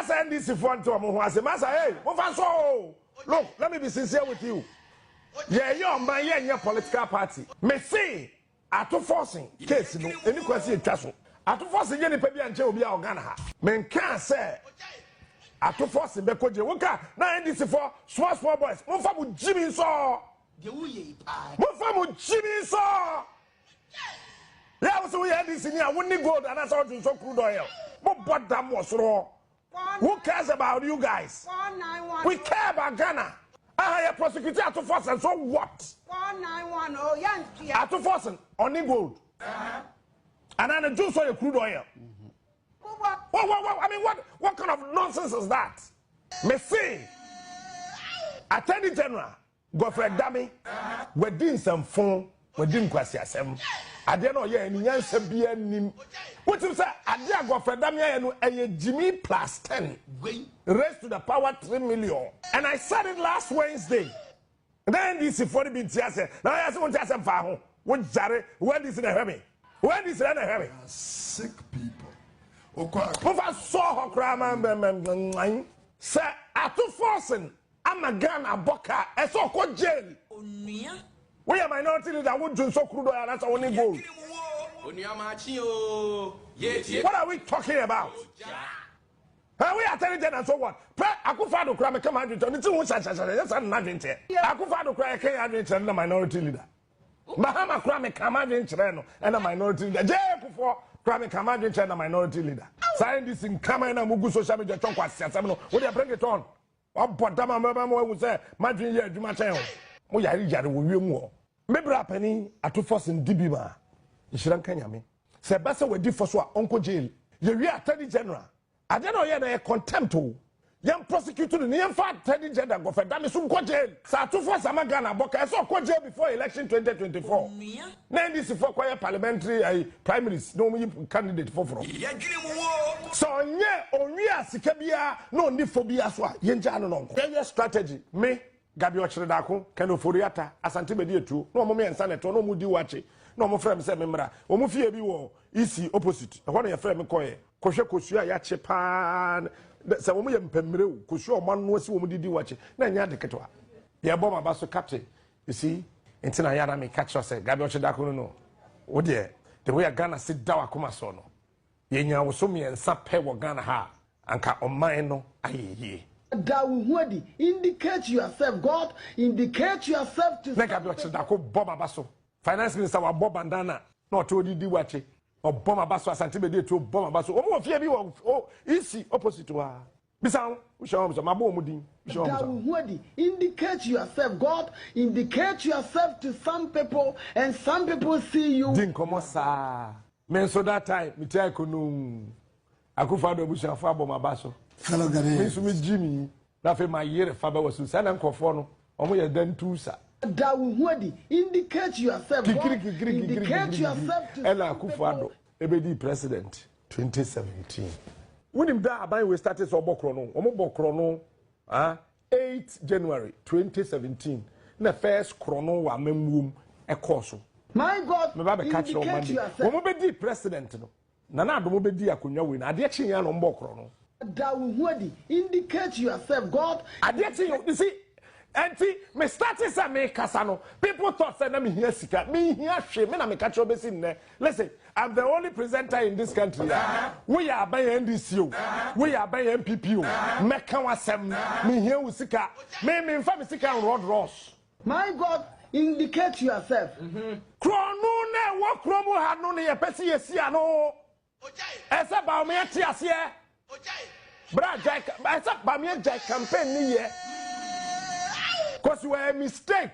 Asɛ NDC foɔ nte wɔn ho ase. Masa, hey, momfa nsɔ o. Look, let me be sincere with you. Yɛyɛ ɔman, yɛnyɛ political party. Mese Ato Forson case no, ɛni kwan sɛ yɛtwa so. Ato Forson nyɛ nipa bi a nkyɛn obi a wɔ Ghana ha. Menkaa sɛ Ato Forson bɛkɔ jail. Wonka na NDC foɔ small small boys, momfa mo gyimi nsɔ. Momfa mo gyimi nsɔ. Yɛ a wo sɛ woyɛ NDC ni a wo ne gold anaasɛ wodwo nsɔ crude oil. Mobɔ dam wɔ soro hɔ. Who cares about you guys? We care about Ghana. Aha yɛ prosecute Ato Forson so what? Ato Forson ɔne gold. Anaa ne dwo nsɔ yɛ crude oil. What, what, what, I mean, what kind of nonsense is that? Mese, Attorney General, Godfred Dame, wadi nsɛmfo, wadi nkwaseasɛm. Adeɛ na ɔyɛ ɛni nyansa biara nim. Wotim sɛ adeɛ a Godfred Dame ayɛ no ɛyɛ gyimi plus 10. Raised to the power 3 million. And I said it last Wednesday. Na NDC foɔ no bi nti asɛ. Na ɔyɛ sɛ wɔn ti asɛ mfa ho. Wogyare, wo NDC na ɛhwɛ me. Wo NDC na ɛhwɛ me. Sick people. Okɔ Mofa sɔ hɔ koraa ma mbɛmbɛm sɛ Ato Forson ama Ghana abɔ kaa, ɛsɛ ɔkɔ jail. Onua. Woyɛ minority leader, wodwo nsɔ crude oil anaasɛ wo ne gold. Onua maakye o. Yɛtie. What are we talking about? We attorney general, so what? Pɛ Akufo Addo kora meka ma adwene kyerɛ ne ti ho hyɛhyɛhyɛ yɛ sa nna adwene kyerɛ. Akufo Addo kora yɛka yɛ adwene kyerɛ no na minority leader. Mahama kora meka ma adwene kyerɛ no ɛna minority leader. J.A. Kufuor kora meka ma adwene kyerɛ na minority leader. Saa NDC nkraman na mugu social media twɔn kwasi asɛm no, wo deɛ, bring it on. Wabɔ dam a mɛbɛ mo ahu sɛ madwene yɛ adwuma kyɛn o. Mo yare yare wɔ wiem hɔ. Me bra panin Ato Forson di bi ma nhyira nka Nyame. Sɛ ɛba sɛ wadi fɔ so a, ɔnkɔ jail. Yɛwie, Attorney General, adeɛ na ɔyɛ no yɛ contempt o. Yɛn prosecute no ne yɛmfa Attorney General Godfred Dame so nkɔ jail. Sɛ Ato Forson ama Ghana abɔ ka, ɛsɛ ɔkɔ jail before election 2024. Onua. Na NDC foɔ kɔyɛ parliamentary ayi primaries na wɔn yi candidate foforɔ. Yɛdwene mu wo. Sɛ ɔnyɛ onwi a sika biara na ɔni fɔ biara so a, yɛngya no no nkɔ. Yɛyɛ strategy, me Gabby Otchere Darko, Ken Ofori-Atta, Asante Bediatuo na wɔn mmiɛnsa na ɛtɔ na wɔn di wakye na wɔn frɛ me sɛ memmra wɔn fie bi wɔ EC opposite ɛhɔ na yɛfrɛ me kɔɛ kɔhwɛ kosua a yɛakye paa sɛ wɔn yɛ mpɛmmerɛ o, kosua a wɔn ano asi wɔn didi wakye na ɛnyɛ ade ketewa. Yɛbɔ ma ba so, captain, you see, nti na yɛara meka kyerɛ sɛ Gabby Otchere Darko no, wo deɛ, the way a Ghana si da wakoma so no, yɛnya wo so mmiɛnsa pɛ wɔ Ghana ha a, anka ɔman no ayɛ yie. Da wo ho adi. Indicate yourself, God. Indicate yourself to Na Gabby Otchere Darko bɔ maba so. Finance minister wabɔ bandana na ɔte odidi wakye, ɔbɔ maba so. Asante Bediatuo bɔ maba so. Wɔn wɔ fie bi wɔ o EC opposite hɔ a bisa ho wohyɛ wɔn sɛ mabɔ wɔn din bisa wɔn Da sɛ wo ho adi. Indicate yourself, God. Indicate yourself to some people and some people see you. Di nkɔmɔ saa. Me nso that time me ti ayɛ konoo. Akufo Addo abusuafo abɔ maba so. Fellow Me Ghanaians. nso me gyi mi na afei ma yere fa bɛ wɔ so saa na nkɔfoɔ no wɔn yɛ dan tu sa. Da wo ho adi. Indicate yourself, God. Kikiri kikiri kikiri Indicate kikiri yourself to ɛna some Akufo people. Addo ebedi president 2017. Wonim da aban wei start sɛ ɔbɔ korɔ no, wɔn bɔ korɔ no, ah, 8 January 2017 na first korɔ no wɔ amammuom ɛkɔɔ so. My God, meba bɛka kyerɛ wɔn indicate Monday yourself. wɔn bɛdi president no, Nana Addo bɛdi akonnwa wei na adeɛ kye yɛn na wɔn bɔ korɔ no. Da wo ho adi. Indicate yourself, God. Adeɛ kye yɛn, you see, ɛnti me start sɛ me kasa no, people thought sɛ na me hia sika. Me hia hwee. Me na me ka kyerɛ bɛsi nnɛ. Listen, I'm the only presenter in this country a woyɛ aban NDC o, woyɛ aban NPP o, mɛka w'asɛm. Me hia wo sika. Me nfa me sika nrɔ dross. My God, indicate yourself. Korɔno na ɛwɔ kurom ha no ne yɛpɛ sɛ yɛsi ano. Ɛsɛ Bawumia te aseɛ bra gyae, ɛsɛ Bawumia gyae campaign ne yɛ 'cause you were a mistake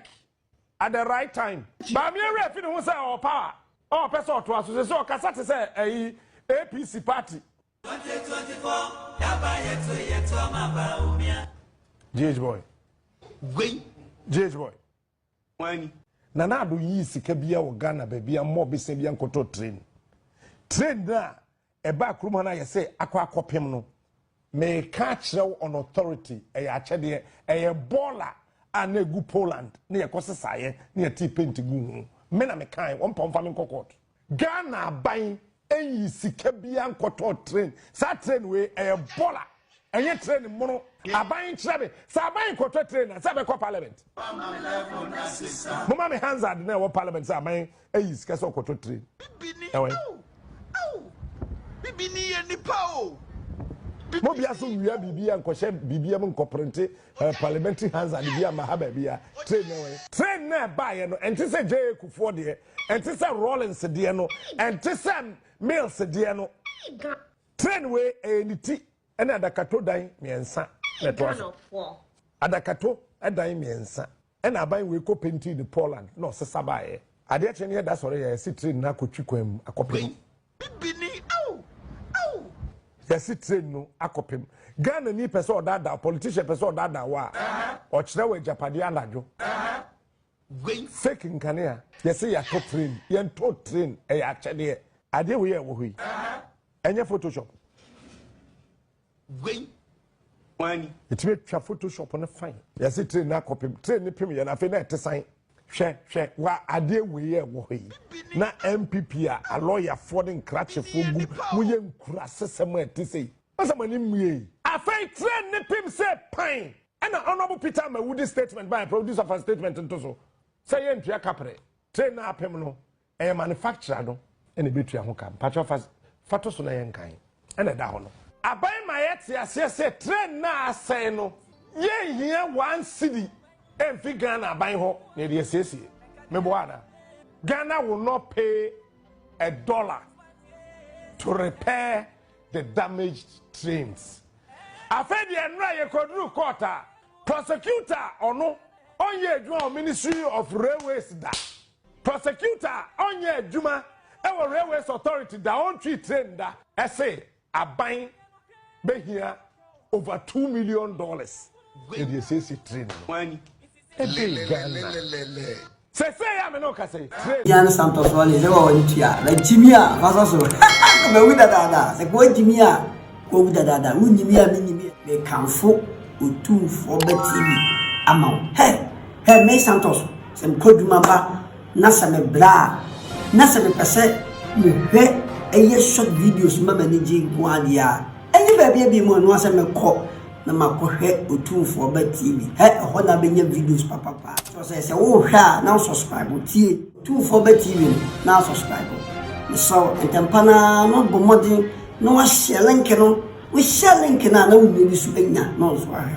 at the right time. Bawumia werɛ fi ne ho sɛ ɔwɔ power, ɔpɛ sɛ ɔtoa so sɛ ɔkasa te sɛ ɛyi APC party. 2024, yaba yɛto yɛto ama Bawumia. GH boy. Wei. GH boy. Wani. Nana Addo yii sika bia wɔ Ghana baabi a mmɔ besa bi ankɔtɔ train. Train no a ɛbaa kurom ha no ayɛ sɛ akɔ akɔpem no, meka kyerɛ wo on authority, ɛyɛ akyɛdeɛ, ɛyɛ bɔɔla a na egu Poland na yɛkɔ sesaeɛ na yɛte paint gu ho. Me na mekae, wɔn pɔn fa me nkɔ court. Ghana aban ɛyi sika bia nkɔtɔ train. Saa train wei ɛyɛ bɔɔla. Ɛnyɛ train mono. Aban nkyerɛ me sɛ aban kɔtɔ train a sɛ ɛbɛkɔ parliament. Moma me Hansard na ɛwɔ parliament sɛ aban ayi sika sɛ ɔkɔtɔ train. Ɛwɔ he? Mo bia so wia biribi a nkɔhyɛ biribi mu nkɔprente eh, parliamentary Hansard bi ama ha baabi a train na ɛwɔ he? Train na ɛbaeɛ no ɛnte sɛ J.A. Kufuor deɛ, ɛnte sɛ Rawlings deɛ no, ɛnte sɛ Mills deɛ no. Train wei ɛyɛ ne ti ɛne adakato dan mmiɛnsa na ɛtoa so. Adakato dan mmiɛnsa ɛna aban wei kɔ penti ne Poland na ɔsesa baeɛ. Adeɛ kye ne yɛda sɔre yɛ yɛsi train no akɔtwi kwan mu akɔpem. Yɛsi train no akɔpem. Ghana ni pɛ sɛ ɔdaadaa politician pɛ sɛ ɔdaadaa wo a ɔkyerɛ wɔ agyapadeɛ anadwo. Wei fake nkanea yɛse yɛatɔ train yɛntɔ train ɛyɛ akyɛdeɛ adeɛ wei a ɛwɔ hɔ yi ɛnyɛ photoshop. Wei wani. Ɛtumi atwa photoshop no fine yɛse train no akɔpem train no pem yɛ no afei na ɛte san hwɛ hwɛ wa adeɛ wei a ɛwɔ hɔ yi na NPP a alɔyafoɔ ne nkrakyefoɔ gu mo yɛ nkurasesɛm a ɛte sei. Masa mo ani mmue yi. Afei train no pem sɛ pan. Ɛna Honourable Peter Amewu de statement baeɛ, producer fa statement nto so, sɛ yɛntua kaprɛ. Train no a apem no, ɛyɛ manufacturer no na ɛbɛtua ho ka. Mpakyɛw fa fa to so na yɛnkan. Ɛna ɛda hɔ no. Aban ma yɛte aseɛ sɛ train no a asɛe no, yɛnhia one cedi mfi Ghana aban hɔ na yɛde asiesie. Meboa anaa? Ghana will not pay a dollar to repair the damaged trains. Afei deɛ nnora yɛkɔduru court a, prosecutor a ɔno ɔnyɛ adwuma wɔ Ministry of Railways da, prosecutor a ɔnyɛ adwuma wɔ Railways Authority da, ɔntwi train da, ɛse aban bɛhia over $2 million yɛde asiesie train no. Ɛbɛyi Ghana. Sɛsɛɛ a me ne wo kasa yi, train. Ian Santos Wale sɛ wɔ w'ani tua na gyimi a fa sɔ so mawu dadaada sɛ kò gyimi a kò wu dadaada wo nyimi a me nyimi mekamfo Otumfoɔ ba TV ama wo hɛ hɛ me Santos sɛ mekɔ adwuma ba na sɛ mebrɛ a na sɛ mepɛ sɛ mehwɛ ɛyɛ short videos ma m'ani gye nko adeɛ a ɛnyɛ baabi abie mu ɛno asɛ mekɔ na makɔhwɛ Otumfoɔ Ba TV. Hɛ, ɛhɔ na abɛnya videos papapa. Kyerɛ sɛ, sɛ wohwɛ a na wosubscribe. Tie Otumfoɔ Ba TV no na asubscribe. Mesrɛ wo, ntɛmpa no ara na wabɔ mmɔden na wahyɛ link no. Wohyɛ link no a na wo nua bi so anya na ɔnso ahwɛ.